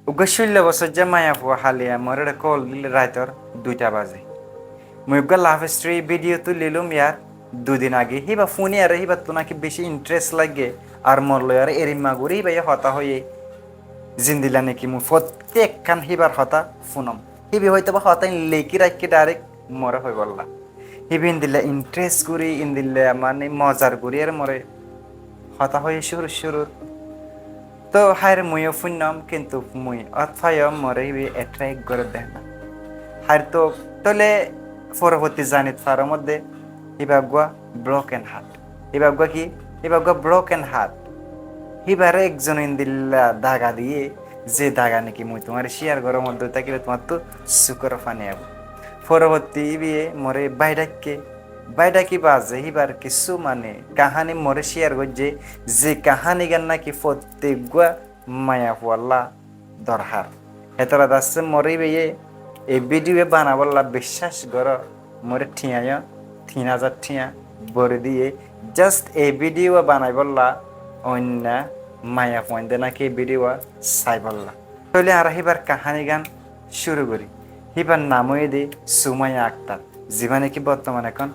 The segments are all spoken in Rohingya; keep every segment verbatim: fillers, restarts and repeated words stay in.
Uggwá cúllo bosóijja maiyafua háliya moré kól dile raitor duita bazé. Mui uggwá love story video tulilúm yar dui din age. Híba fúniyaré híbattú náki bicí interest lage. Ar mor loiyaré erimma gorí híbaye hotá hoiyé. Zendilla náki mui fottí ekkán híbar hotá fúnom. Híba hoitóba hotá in lekí raikké direct moré hoibolla. Híba endilla interest gorí, endilla mane mozar gorí ar moré hotá hoiyé cúrur cúrur. Tóu háir muiyó fúinnom, kintu mui ót faiyóm moré híba attract goré dé na. Háir tóu tóile forobottí zanit faró modde híba uggwá broken heart. Híba uggwá ki? Híba uggwá broken heart. Híbaré ekzone endilla daga diyé, ze daga náki mui tuáñre share goró modde tákile tuáñttu sukór faní aibó. Forobottí híbaye moré bái dhaikké, bái dhaki baade híbar kissú mane kaháni moré share goijjé, ze kahánigan náki fottí uggwá maiyafualla dorhar. Hétara dassé moré híbaye ei video banaibólla biccác goró, moré thiañ yó tin házar thiañ bóri diyé, just ei video banaibólla, oinno maiyafuainde náki ei video saibólla. Tóile añára híbar kahánigan cúru gorí. Híbar nam óiye dé Sumaiya Aktar, zibá náki bottoman ehón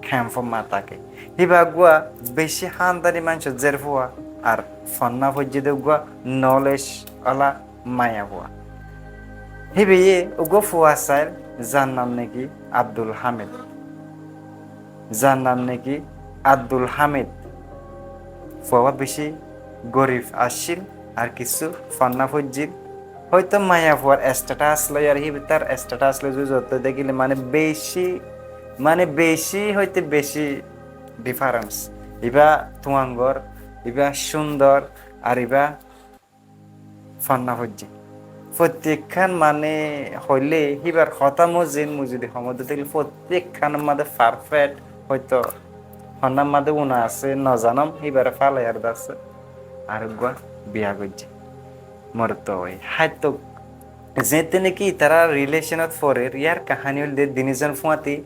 kemfot táke. Híba uggwá bicí hándani maincór zerfua ar fonná foijjé dé uggwá knowledge ola maiyafua. Híbaye uggwá fua sail, zar nam náki Abdul Hamid. Zar nam náki Abdul Hamid. Fuaba bicí gorif accíl, ar kissú fonná foijjíl. Hoito maiyafuar status loi ar híba tar status loi zodi zottó dekíle mane bicí, mane bicí hoite bicí difference. Ibá tuangor, ibá cúndor, ar ibá fonná foijjé. Fottí ekkán mane hoilé híbar hotá mozin mui zodi homodde tákile fottí ekkánor mazé perfect, hoito honnár mazé una asé no zanom, híbaré fálai ar dassé ar uggwá biya goijjé. Morotfua ói háitto. Zeéñtte náki itará relationot forer, yar kaháni óilde dinizon fúañti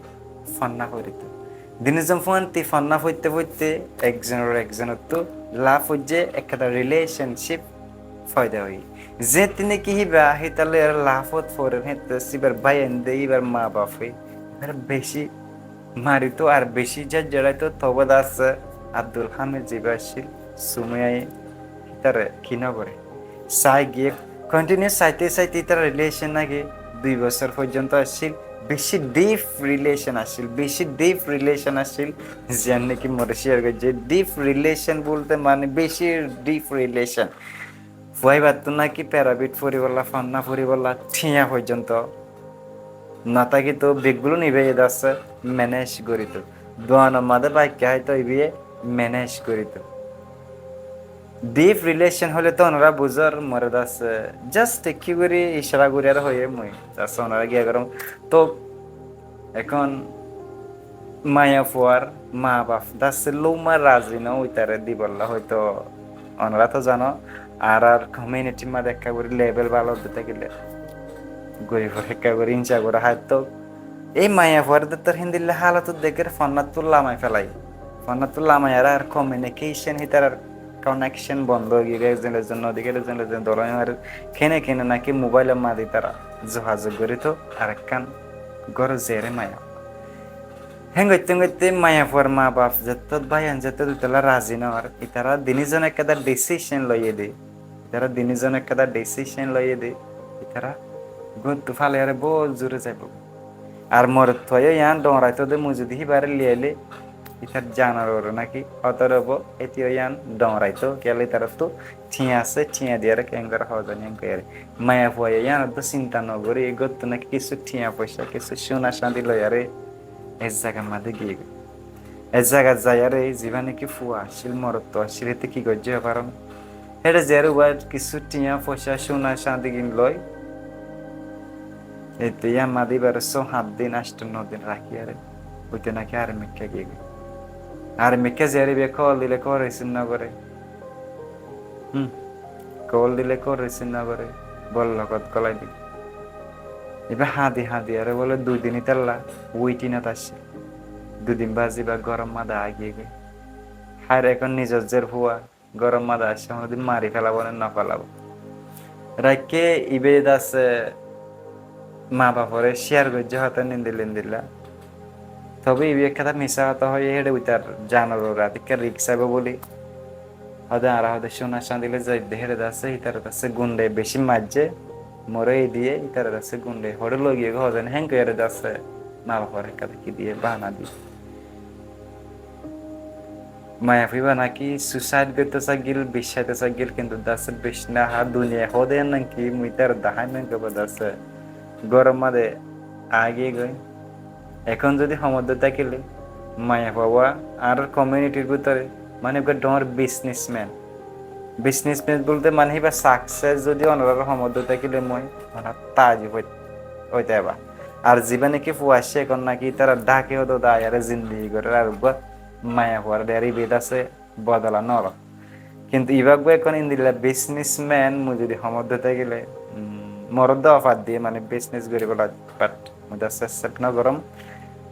fonná forito. Dinizon fúañti fonná foitte foitte ekzonor ekzonottú laf óijje, ekkán relationship foida óiye. Zeéñtte náki híba hítar loi ar lafot forer, héeñtte híbar báiyainde, híbar maa bafe, híbar bicí marito ar bicí zazzaráito, toubá dassé Abdul Hamid zibá accíl, Sumaiyaye hítare ki no goré. Sai giyé, continue saite saite ítarar relation náki dui bosór foijjonto accíl, bicí deep relation accíl, bicí deep relation accíl, ziyán náki more share goijjé. Deep relation bolte mane bicí deep relation. Fua íbattú náki private foribólla, fonná foribólla, thiañ foijjonto no tákito, beggúlun ibáye dassé manage gorito. Duanor mazé báikka háito ibáye manage gorito. Deep relation hoilé to onora buzor, more dassé just ekki gori icára gori ar hoiyé mui. Dassé onora giya gorón. To ehón maiyafuar maa baf dassé louma razi no, ítare dibolla hoito onora to zano, añárar community mazé ekka gori level bála ódde tákile goribor ekka gori inca gora háitto. Ei maiyafuar de tor héndilla hálot dekír fonnáttú lamai félai. Fonnáttú lamai ar, ar communication, hítarar connection bondo ói giyé, ekzon ekzon no dekíle, ekzon ekzon dóro no marer, kene kene náki mobile mazé ítara zogazog gorito, ar ekkán górot ziyaré maiya. Héen goitte goitte maiyafuar maa baf zettót báiyain zettót ítalla razi no ór, ítara dinizon ekkán decision loiyé dé. Ítara dinizon ekkán decision loiyé dé. Ítara góttu fálaiyaré bóut zure zaibói. Ar morotfuaye yó yián dhoraitó dé, mui zodi híbaré liyailé ítar zanor uore náki hótor óibo, étiyó yián dhoraitó, kiyólla ítarattú thiañ asé, thiañ diyaré keéngori hoó zani yián goiyaré. Maiyafuaye yián uddú sinta no gorí, e góttu náki kissú thiañ foicá, kissú cúna cáñdi loiyaré ek zagar mazé giyégói. Ek zagat zaiyaré zibá náki fua accíl, morotfua accíl, héte ki goijjé hoó faron? Héçe ziyaré uggwá kissú thiañ foicá, cúna cáñdigin loi, ette yián mazé íbaré só hát din, ancto no din rakíyaré, uite náki armikká giyégói. Armikká ziyaré íbaye kól dile kól receive no goré. Hum. Kól dile kól receive no goré. Bollokot gólai diyé. Íba hañdi hañdiyaré bóle dui din ítalla waiting ot accíl. Dui din baade íba góror mazé aigiyégói. Háir ehón nizor zer fua góror mazé aiccé, honódin mari félabo né no félabo. Raikké ibá de asé, mabaforé share goijjé hotá endilla endilla. Tobe ibá ekkán misá hotá hoiyé, héçe ítar zanor uore atikká risk aibo buli. Hode añára hode cúna candile zaidde héçe de asé, ítare de asé gunde beci maijjé, more diye, ítare de asé gunde hoçé loi giyé goi hode héen gorí de asé, mabaforé ekkán ki diye, bana diye. Maiyafuwa náki suicide goittó saigil, bic háito saigil, kintu de asé bic no há, duniyai hoó de náki mui ítare daháiyum, de asé góror mazé aigiyé goi. Ehón zodi homoddé tákile, maiyafuwa añárar community r bútore mane uggwá dhoóñr businessman. Businessman bolte mane íba success zodi onorar homoddé tákile mui, onorá taajjub óit-, óitaiba. Ar zibá náki fuaicce ehón náki ítara dháke hoóde aiyóre zindigi gorér, ar uggwá maiyafuwaré de ar ibá de asé bodola no ló. Kintu ibá uggwá ehón endilla businessman, mui zodi homoddé tákile, mm, more de offer diye mane business goríbolla, but mui de asé accept no gorom.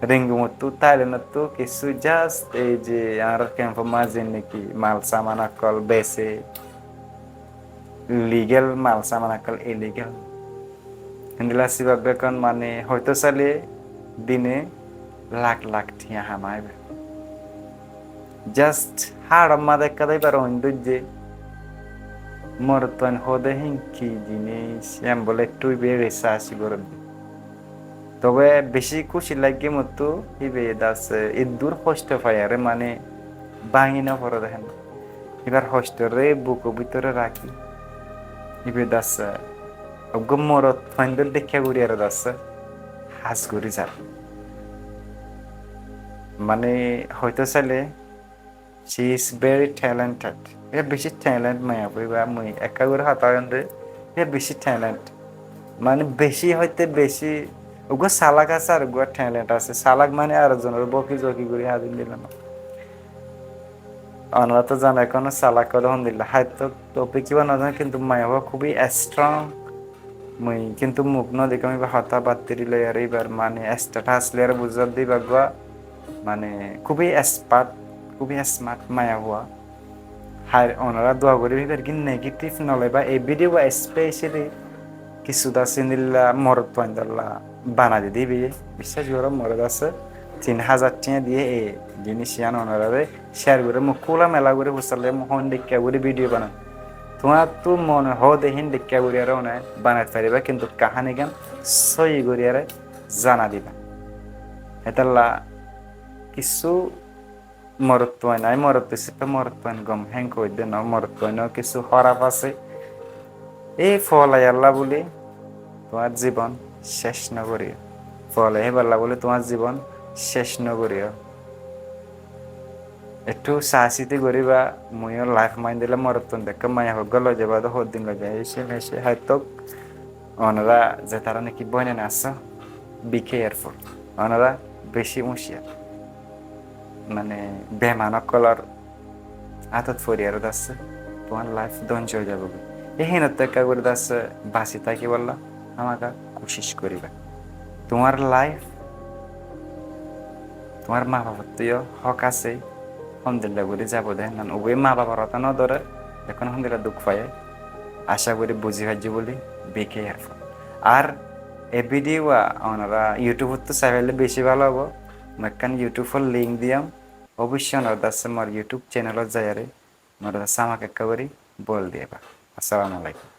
Ringumottú, Thailand ottú kissú just ei ze añárar camp or mazé náki mal saman okkol bese, legal mal saman okkol illegal. Héndilla asé ibá ehón mane hoito saile dine lak lak thiañ hamaibo. Just háçor mazé ekká de ibár oin dóijje, morotfuain hoóde hín ki jinis, yián bóle ettú ibá research gorédde. Tobe beci kúci laiggé mottú, ibá de asé eddur hosto faiyaré mane báñgi no foré de héen. Ibár hostoré bukor bútore rakí, ibá de asé uggwá morotfuaindór dhekká gorí ar de asé has gorí zar. Mane hoito saile, she is very talented. Ibá beci talent maiyafuwa, ibá mui ekká gorí hotá hoiyum de, ibá beci talent. Mane beci hoite beci, uggwá salak asé ar uggwá talent asé. Salak mane ar zonoré boki zoki gorí há din dilla no. Onorá to zano ehón salak hoóde hondilla. Háito topic ibá no zano, kintu maiyafuwa kúbi strong. Mui kintu muk no dekám, ibá hotá battiri loi ar ibár mane status loi ar buzá de ibá uggwá mane kúbi expert, kúbi smart maiyafuwa. Ar onorá dua goríba ibár ki negative no loiba, ei video ba specially kissú de asé endilla morotfuaindólla banai di diye. Biccác goró, more de asé tin házar thiañ diye ei jinis yián onoráre share gorí, mui kúla mela gorí fusár loi mui hon dhekká gorí video banai. Tuáñrttú mone hoóde hín dhekká gorí ar one banai faribá, kintu kaháni gán sóiyi gorí ar zana diba. Hétolla kissú morotfuain, añí morotfua hísafe morotfuain gom héen hoóidde no, morotfuainor kissú hóraf asé. Ei fola yalla buli tuáñr zibon céc no goríyo. Fola yalla buli tuáñr zibon céc no goríyo. Ettú saá siti goríba, muiyó life main dile morotfuain dekká maiyafuwa loi zaiba de hoddin loi zaiba, ese ese háitok. Onorá zetará náki bóinain asó, be careful. Onorá beci úñciyar. Mane, beman ókkolor átot fori ar de asé, tuáñr life dóngco ói zaibo goi. Ei hínottú ekká gorí de asé, basi tákibolla hámaká kucíc goríba. Tuáñr life, tuáñr mabafottú yó hók asé, hondilla gorí zaibo de, nan uggwá mabafor hotá no dóre, ehón hondilla duk faiyé. Acá gorí buzí faijjó buli, be careful. Ar e video wa onorá YouTube ottú sai faile beci bála óibo. Mui ekkán YouTube or link diyum. Oboicce onorá de asé mor YouTube channel ot zaiyaré, onorá de asé hámaká ekká gorí bol diyaba. Assalamu alaikum.